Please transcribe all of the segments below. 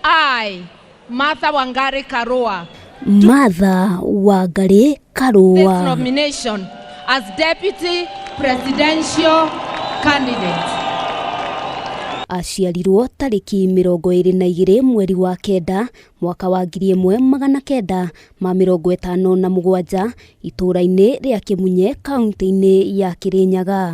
I, Martha Wangari Karua, Martha Wangari this Karua nomination as Deputy Presidential Candidate. Aciarirwo tarĩki 22 mweri wa kenda mwaka wa 1957 itũũra-inĩ rĩa Kĩmunye kaunti-inĩ ya Kĩrĩnyaga.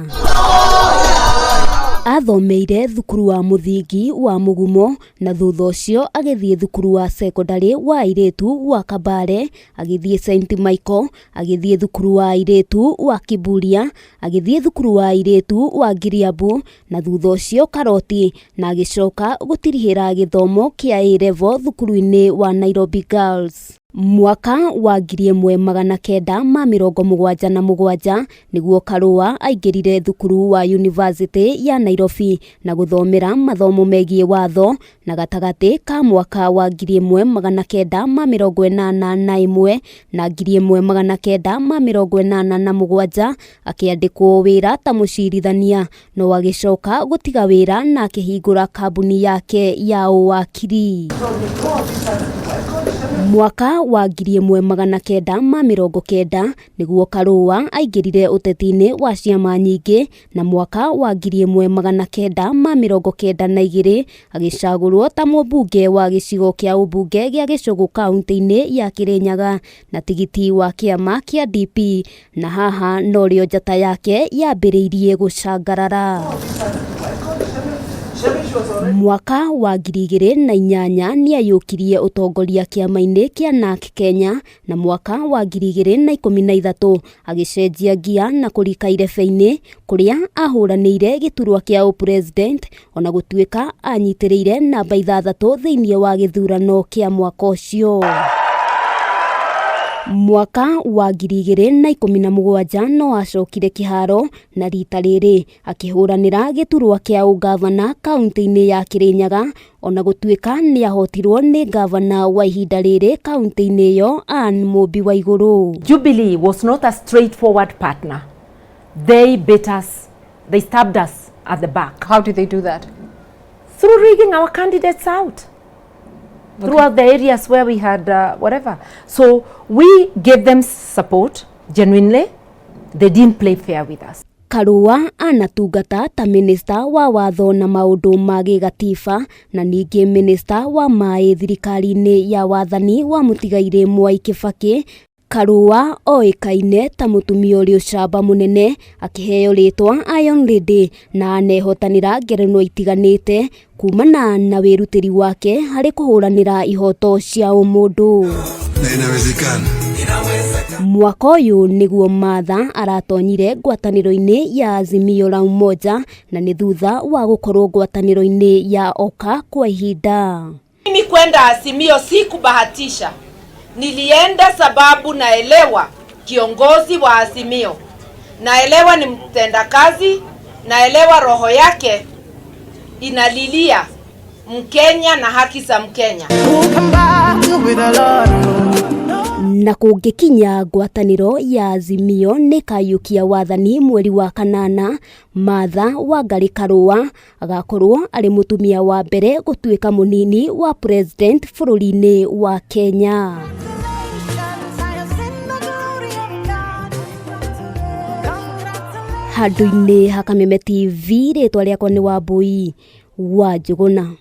Athomeire thukuru wa mũthingi wa Mũgumo na thutha ũcio agĩthiĩ thukuru wa cekondarĩ wa airĩtu wa Kabare, agĩthiĩ St Michael, agĩthiĩ thukuru wa airĩtu wa Kiburia, agĩthiĩ thukuru wa airĩtu wa Ngiriabu na thutha ũcio Karoti na agĩcoka gũtirihĩra gĩthomo kĩa A-level thukuru-inĩ wa Nairobi Girls. Mwaka wa 1977 nĩguo Karua aingĩrire thukuru wa University ya Nairobi na gũthomera mathomo megiĩ watho na gatagatĩ ka mwaka wa 1981 na 1987 akĩandĩkwo wĩra ta mũcirithania no agĩcoka gũtiga wĩra na akĩhingũra kambuni yake ya ũwakiri. Mwaka wa 1990 nĩguo Karua aingĩrire ũteti-inĩ wa ciama nyingĩ na mwaka wa 1992 agĩcagũrwo ta mũmbunge wa gĩcigo kĩa ũmbunge gĩa Gĩcũgũ kaunti-inĩ ya Kĩrĩnyaga na tigiti wa kĩama kĩa DP na haha norĩo njata yake yambĩrĩirie gũcangarara. Mwaka wa 2008 nĩaiyũkirie ũtongoria kĩama-inĩ kĩa NARC Kenya na mwaka wa 2013 agĩcenjia ngia na kũrika irebe-inĩ kũrĩa ahũranĩire gĩturwa kĩa ũpresident ona gũtuĩka anyitĩrĩire namba 6 thĩinĩ wa gĩthurano kĩa mwaka ũcio. Mwaka wa 2017 no acokire kĩharo na rita rĩrĩ akĩhũranĩra gĩturwa kĩa ũgavana kaunti-inĩ ya Kĩrĩnyaga ona gũtuĩka nĩahotirwo nĩ gavana wa ihinda rĩrĩ kaunti-inĩ ĩyo Anne Mũmbi Waigũrũ. Jubilee was not a straightforward partner. They bit us, they stabbed us at the back. How did they do that? Through rigging our candidates out. Throughout the areas where we had whatever. So we gave them support, genuinely. They didn't play fair with us. Karua anatungata ta minista wa watho na maũndũ ma gĩgatiba na ningĩ minista wa maĩ thirikari-inĩ ya wathani wa mũtigairĩ Mwai Kibaki. Karua oĩkaine ta mũtumia ũrĩ ũcamba mũnene akĩheo rĩtwa Iron Lady na anehotanĩra ngerenwa itiganĩte kumana na wĩrutĩri wake harĩ kũhũranĩra ihoto cia ũmũndũ. Na inawezekana. Mwaka ũyũ nĩguo Martha aratonyire ngwatanĩro-inĩ ya Azimio la Umoja na nĩ thutha wa gũkorwo ngwatanĩro-inĩ ya Oka kwa ihinda. Mimi kwenda Azimio si kubahatisha. Nilienda sababu naelewa kiongozi wa Azimio, naelewa ni mtendakazi, naelewa roho yake inalilia Mkenya na haki za Mkenya. Na kũngĩkinya ngwatanĩro ya Azimio nĩĩkayũkia wathani mweri wa kanana, Martha Wangari Karua agakorwo arĩ mũtumia wa mbere gũtuĩka mũnini wa president bũrũri-inĩ wa Kenya. Handũ-inĩ ha Kameme TV, rĩtwa rĩakwa nĩ Wambui wa Njũgũna.